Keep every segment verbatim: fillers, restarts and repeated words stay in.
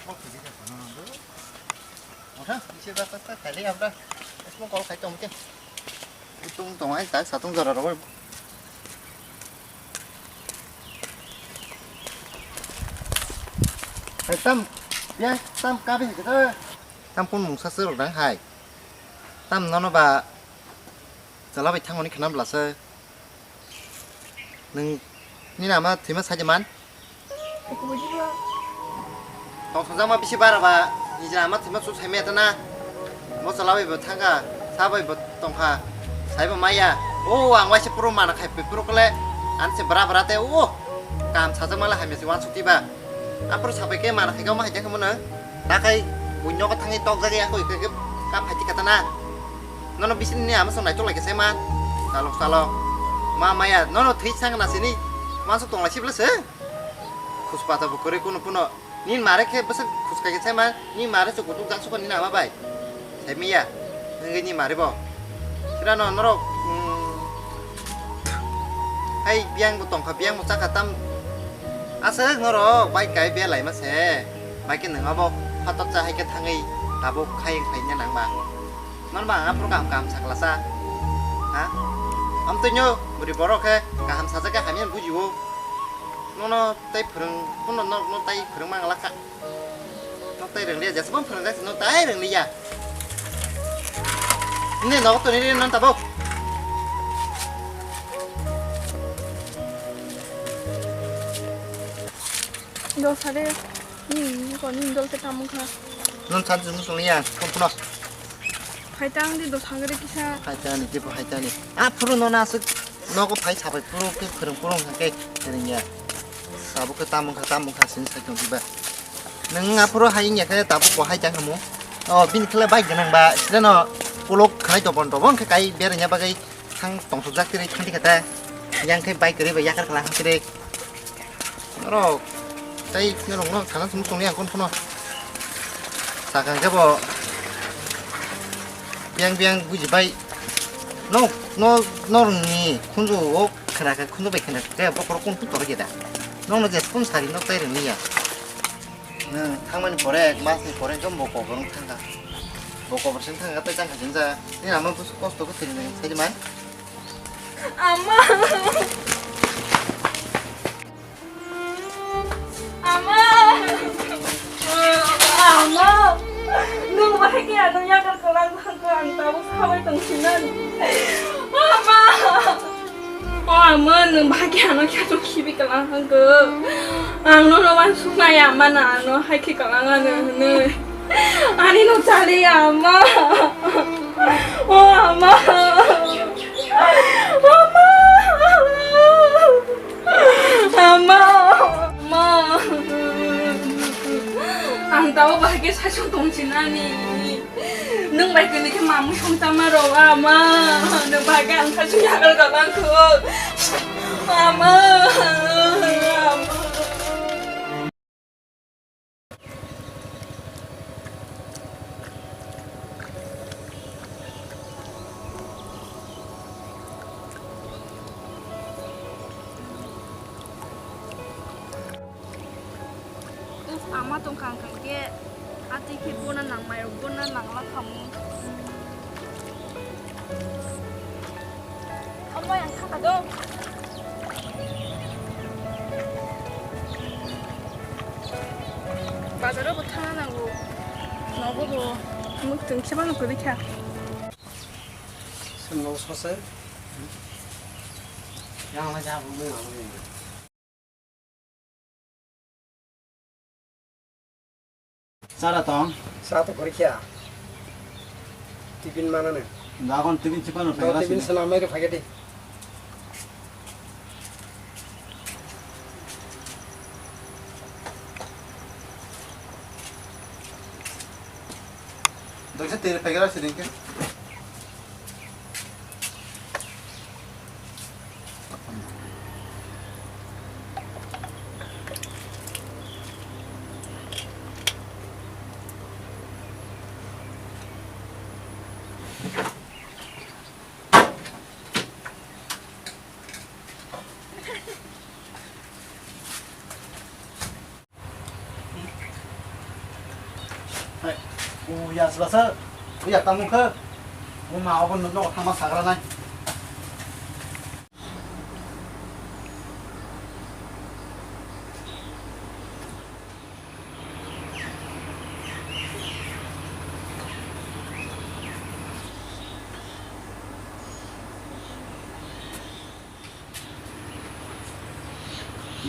Motha, isi ba tak tak kali abra. Esmo kol khai tong ke. Tung tong ai tak satung jora ro. Hai tam, ya tam kabe kita. Tam pun mungsa sir dang hai. Tam nono ba chala bai thangoni khana blasa. Nung nini ama thwima saja man? Eko bujiba. Tong sojak ma bisi bara ba nijra ama thwima su saimaya tana. Mo chala bai bo thangka, sa bai bo tongkha, sai bo maya. O ang waisa puro mana khai puro kole. An se bra bra te o kam sajak mala hai mesi wan sukti ba. Apro sapai ke mana khai ma hai jakha mona. Takai buino ko thangi tok jagi ako ike ke ka phai ti katana. Nono bisini ni ama song naitok lai ke sai man. Salok salok. Ma maya nono thwi sang na sini. Ma sok tong lai sibla se. Khus pata bo kore kuno puno. Nin mare khe bwswk khus kai ke sai man. Ni mare chuk kutuk jak sukha ni ama bai. Sai miya. Ngai ni mare bo. Sira no norok. Hmm. Hai biang bo tongkha biang bo chakha tam. Aswk norok bai kai be lai ma se. Bai ke nang abo phatok cha hai ke thangwi tabuk khai khai nya nang ma. Non ba ang aphuru kaham kaham sakla sa. Ha? Am twi nyo bwrwi borok khe kaham sajak khe hamya buji o. Nono tai phwrwng, kuno no, no tai phwrwng mang la kha. No tai rwng liya, jesbon phwrwng jak no tai rwng liya. Ne no to ni non tabok. Dosa de, ni ko ni dol ke tamu kha. Non san sun sun ya, kon kuno. Phai tang di dosa gere kisa. Phai tang ni, tipo phai tang ni. A phuru no na asuk, no ko phai sabai phuru ke phurung phurung ha ke ringya. Sabo ke tamu kha, tamu kha sin sai tong diba. Nang a phuru hai nya ke tabu ko hai jang hamu. O bin khle bai ganang ba, sila no pulok khai dobon dobon khe kai berenya bagai. Thang tongsokjak tiri thang tikha ta. Yang khe bike kwrwi bai yakar khala hang tiri. Norok tai norok no sana sumuk tongni ang kon phono. Sakang khe bo biang biang buji bai. No no norni khunju o khana khe khunju bai khana khe bokhorok kon tu torge da. Nokno je spoon sari nok tai rwni ya. Nwng thangmani pore ek masni pore jom bo kobor wng thangkha. Bo kobor sing thangkha tei changkha sing ja. Nini ama busu kosto khe thwini nang sai man. Ama. Ama. Ama. Nwng bahai khe ano yakar kwlang thangkha ang tabuk sabai tongsinani. Ama. O ama, nwng bahai khe ano khe aswk khibi kwlang hwnkhe? Ang nono uansuknai ama, na ano hai khe kwlang ano hwnwi. Ani no chaliya ama. O ama. Ama. Ama. Ama. Ang tabo bahai khe saichung tongsinani. Nwng bai kwnwi khe mamwi song tama rw ama. Nwng bai khe ang kha sung yakal ka bang kho. Ama. Ama. Uff, ama tongkha wngkha khe, atwi khe bono nangmai rok, bono nangla khamu. Omo yang thaka do. Bazar o bo thana nango. Nogo bo. Muk tong kheba no kwrwi kha. Swngo sose. Yang ma ja bu ngi ma bu ngi. Chara tong. Sa to khori kya? Tiffin mana ne? Dagon tiffin chipan. Tiffin sana mai ke phagedi. Doisa tere pegera sining ke. O ya, sibasa. O ya, tamo khe. O ma, obo no, no, thangma sagra nai.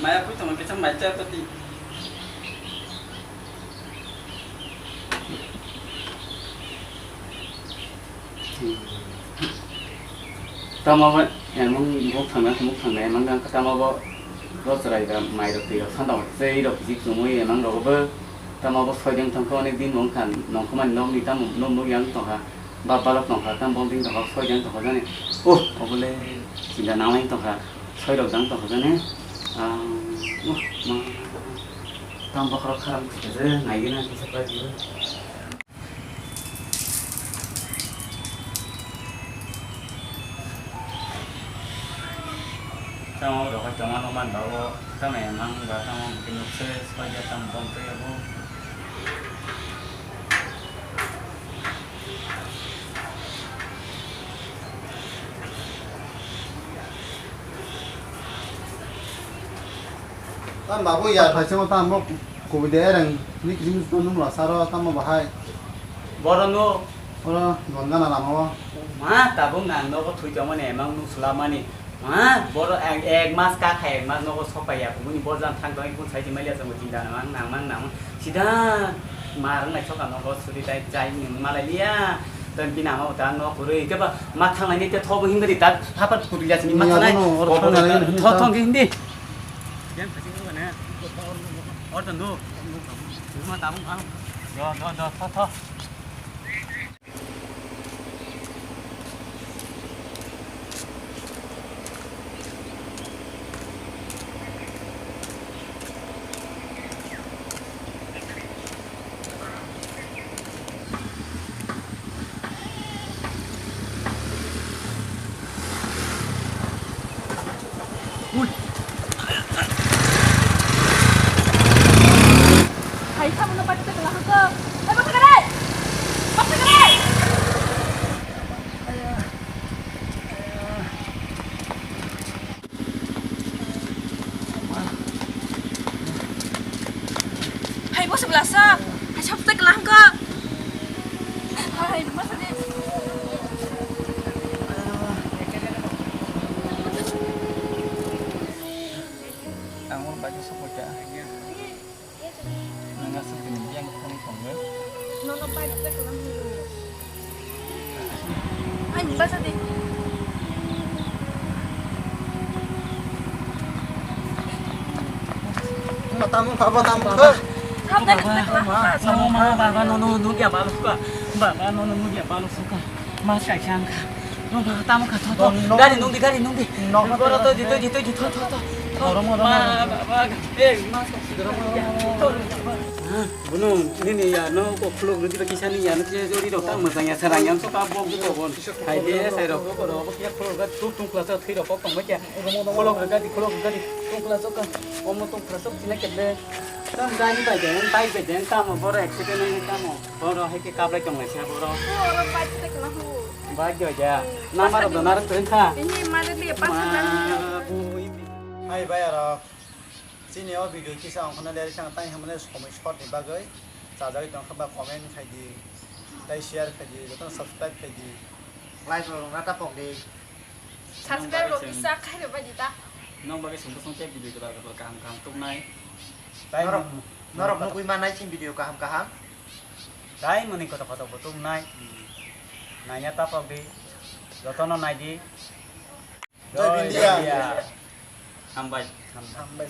Maya pui tongma kisa mai chai pati. Tamo bo emang buk thangna buk thangna emang tamo bo rosrai da mai rok twi rok sanda sei rok jik chumui emang rok bo tamo bo soideng thangkha onek din mung khan nongkhomani nokni tamo nok nok yang tongkha. Bap balok tongkha, tam bonding tongkha, soideng tongkha jani. Oh, obole chinta nanglang tongkha, soirok dang tongkha jani. Ah, oh, ma, tam bokhorok kharam khaje, naigina kisa pai biyo. Tamo rok tongma nokman bago, tamo emang ba tamo bini se soiya tam bong tei abo. Tam babu ya, phaisamo tam bo kubui de ereng, ni kisim nung la saro, tam bo bahai. Boro no. Oro, don gana lama o. Ma, tabuk nang nogo thui tongmani, emang nung sulamani. Ma, boro ek, ek mas kakha, ek mas nogo sopai ya, kubuni borjan thang tong, ikun sai di mali asamo chinta nang, nang, nang, nang. Sida, ma rang lai soka nogo suri tai, jai ni malai liya. Tei bini ama uta nok kwrwi, khe ba ma thanglaini te thobo himgadi tak hapar kwrwi jasini ma thangnai. Oro thangna nai hini tho, tho, thong khe hindi. Yang khasi ko na. Or tan do. Ma tabung ang. Do, do, do, tho, tho. Hai, kamu no pati tengah aku. Eh, baksa kerai! Baksa kerai! Hai, bo sebelah sa. Hai, sabta kelang ko. Hai, masa ni. Ang mo ba sa ko kya. Nang aswk tini biyang thani tongo. Nono pai rwkhe kwlwng hinwi. Ani basa de. Ma tamo kha, ma tamo kha. Sabda rwkhe kwlwng. Baba, baba, baba, nono nugya baluka. Baba, nono nugya baluka. Mas kaisa wngkha. Nono tamo kha, tho, tho. Gari nungdi, gari nungdi. Nokno tho, tho, tho, tho, tho, tho, tho. Oro mo, oro mo. Ma, ba, ba, eh, mas kaisa. Tho, tho. Bono nini ya no ko khuluk rwdi ba kisa ni ya no kisa jori rok tang mwchang ya sarang ya so ka bom ko bon. Hai de sai rok ko ro ko ya khuluk ga tu tung kla sa thwi rok ko tong ba kya. Khuluk ga di, khuluk ga di. Tung kla so ka. Omo tung kla so kina kya de. Tang gari bai de, bike bai de, tamo boro accident ni tamo. Boro hai khe kaplai tong lai sa boro. Oro bike se kla hu. Bike jo ja. Number of the nar tun kha. Ini mare liye pasan. Hai bai aro. Chini o video kisa ongkhorna leri sang tai hwnmani somoi short ni bagwi chajagwi tongkha ba comment khai di, tai share khai di, jotono subscribe khai di. Like rok rata pok di. Subscribe rok kisa khai rwbai di ta. Nong bagwi sungkhe sungkhe video kwtal kwtal kaham kaham tuknai. Tai norok, norok nugwi mannai chini video kaham kaham. Tai mwnwi kotor kotor bo tuknai. Naina ta pok di. Jotono nai di. Jai India. Hambai. Hambai.